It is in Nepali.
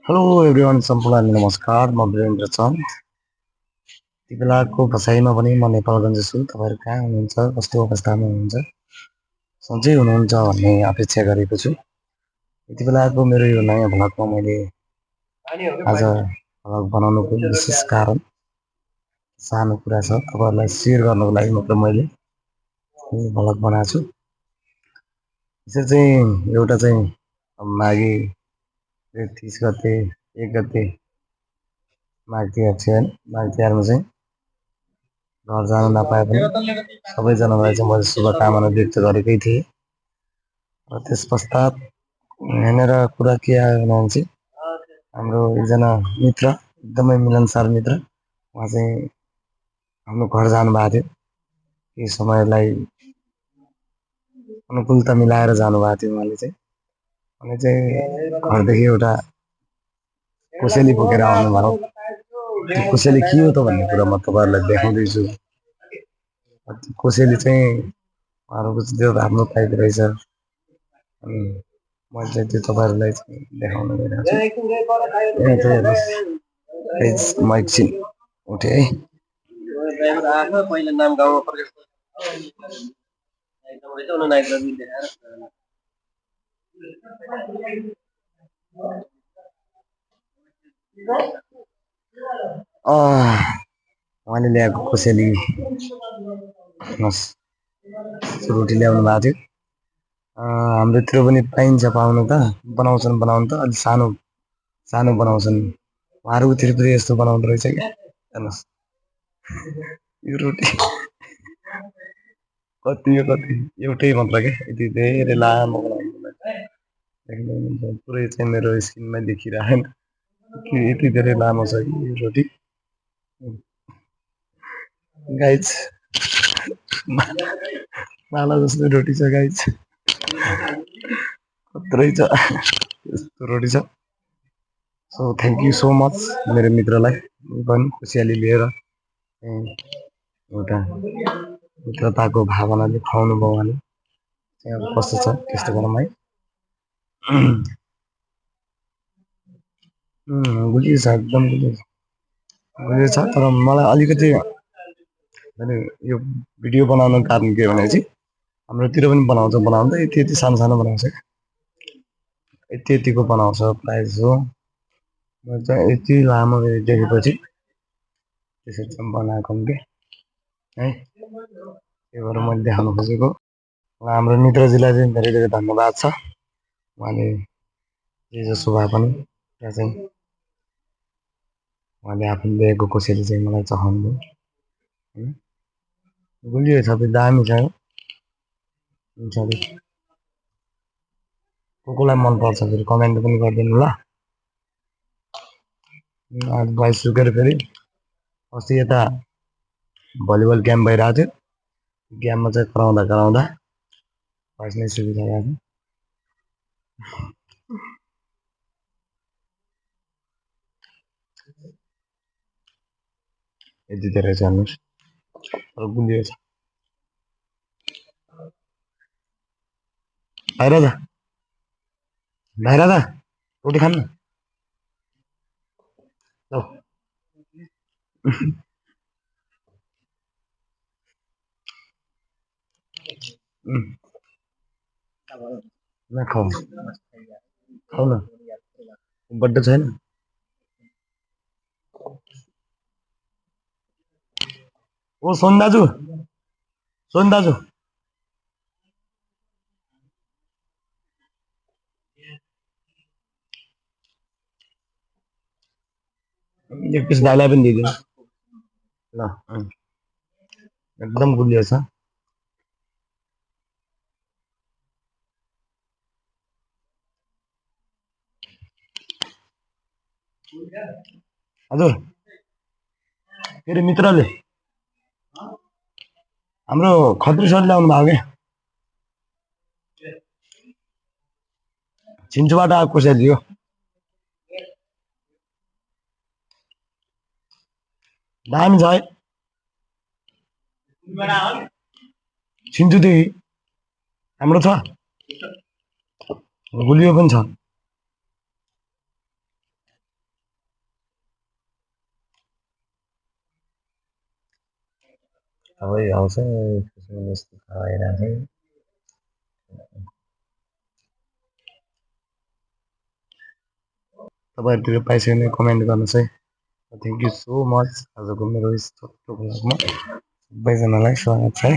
हेलो एभ्रिवान सम्पूर्णलाई नमस्कार म वीरेन्द्र चन्द यति बेलाको बसाइमा पनि म नेपालगञ्ज छु तपाईँहरू कहाँ हुनुहुन्छ कस्तो अवस्थामा हुनुहुन्छ सन्चै हुनुहुन्छ भन्ने अपेक्षा गरेको छु यति बेलाको मेरो यो नयाँ भ्लगमा मैले आज भ्लग बनाउनुको विशेष कारण सानो कुरा छ तपाईँहरूलाई सेयर गर्नको लागि मात्र मैले यो भ्लग बनाएको छु यसरी चाहिँ एउटा चाहिँ माघे 30 गते 1 गते माघ तिहार थियो होइन माघ तिहारमा चाहिँ घर जान नपाए पनि सबैजनालाई चाहिँ मैले शुभकामना व्यक्त गरेकै थिएँ र त्यस पश्चात यहाँनिर कुरा के आयो भने चाहिँ हाम्रो एकजना मित्र एकदमै मिलनसार मित्र उहाँ चाहिँ हाम्रो घर जानुभएको थियो केही समयलाई अनुकूलता मिलाएर जानुभएको थियो उहाँले चाहिँ अनि चाहिँ घरदेखि एउटा कोसेली बोकेर आउनुभयो त्यो कोसेली के हो त भन्ने कुरा म तपाईँहरूलाई देखाउँदैछु त्यो कोसेली चाहिँ उहाँहरूको चाहिँ त्यो राम्रो टाइप रहेछ अनि मैले चाहिँ त्यो तपाईँहरूलाई चाहिँ देखाउन गइरहेको छु यहाँ चाहिँ हेर्नुहोस् म एकछिन उठेँ है उहाँले ल्याएको कोसेली हेर्नुहोस् रोटी ल्याउनु भएको थियो हाम्रोतिर पनि पाइन्छ पाउनु त बनाउँछन् बनाउनु त अलिक सानो सानो बनाउँछन् उहाँहरूकोतिर पनि यस्तो बनाउँदो रहेछ क्या हेर्नुहोस् यो रोटी कति एउटै मात्र क्या यति धेरै लामो बनाउनु देख्नुहुन्छ पुरै चाहिँ मेरो स्क्रिनमै देखिरहेन कि यति धेरै लामो छ कि यो रोटी गाइज माला जस्तो रोटी छ गाइज कत्रै छ यस्तो रोटी छ so thank you so much मेरो मित्रलाई पनि खुसियाली लिएर एउटा मित्रताको भावनाले खुवाउनु भयो उहाँले चाहिँ अब कस्तो छ त्यस्तो गरौँ है गुलियो छ एकदम गुलियो छ तर मलाई अलिकति यो भिडियो बनाउनुको कारण के भने चाहिँ हाम्रोतिर पनि बनाउँदा यति यति सानो सानो बनाउँछ यति यतिको बनाउँछ प्रायः जसो म चाहिँ यति लामो देखेपछि त्यसरी चाहिँ बनाएको के है त्यही भएर मैले देखाउन खोजेको हाम्रो मित्रजीलाई चाहिँ धेरै धेरै धन्यवाद छ उहाँले जे जसो भए पनि त्यहाँ चाहिँ उहाँले आफूले ल्याएको कोसेली चाहिँ मलाई चखाउनु भयो होइन गुलियो छ दामी छ कसलाई मनपर्छ फेरि कमेन्ट पनि गरिदिनु ल भोइस सुकेर फेरि अस्ति यता भलिबल गेम भइरहेको थियो गेममा चाहिँ कराउँदा भोइस नै सुकिसकेको थियो यति धेरै छ हेर्नुहोस् तर गुलियो छ बाहिर त रोटी खानु ल खाऊ खाऊ न बर्थडे छैन ओ सोन दाजु एक पिस दाइलाई पनि दिइदिनु ल एकदम गुलियो छ हजुर फेरि मित्रले हाम्रो खत्री सर ल्याउनु भएको क्या छिन्चुबाट आएको कोसेली हो दामी छ है छिन्चुदेखि हाम्रो छ गुलियो पनि छ थाहै आउँछ त्यसमा यस्तो थाहा भइरहेको छ तपाईँहरूतिर पाइसक्यो भने कमेन्ट गर्नुहोस् है थ्याङ्क यू सो मच आजको मेरो यस छोटो भ्लगमा सबैजनालाई स्वागत छ है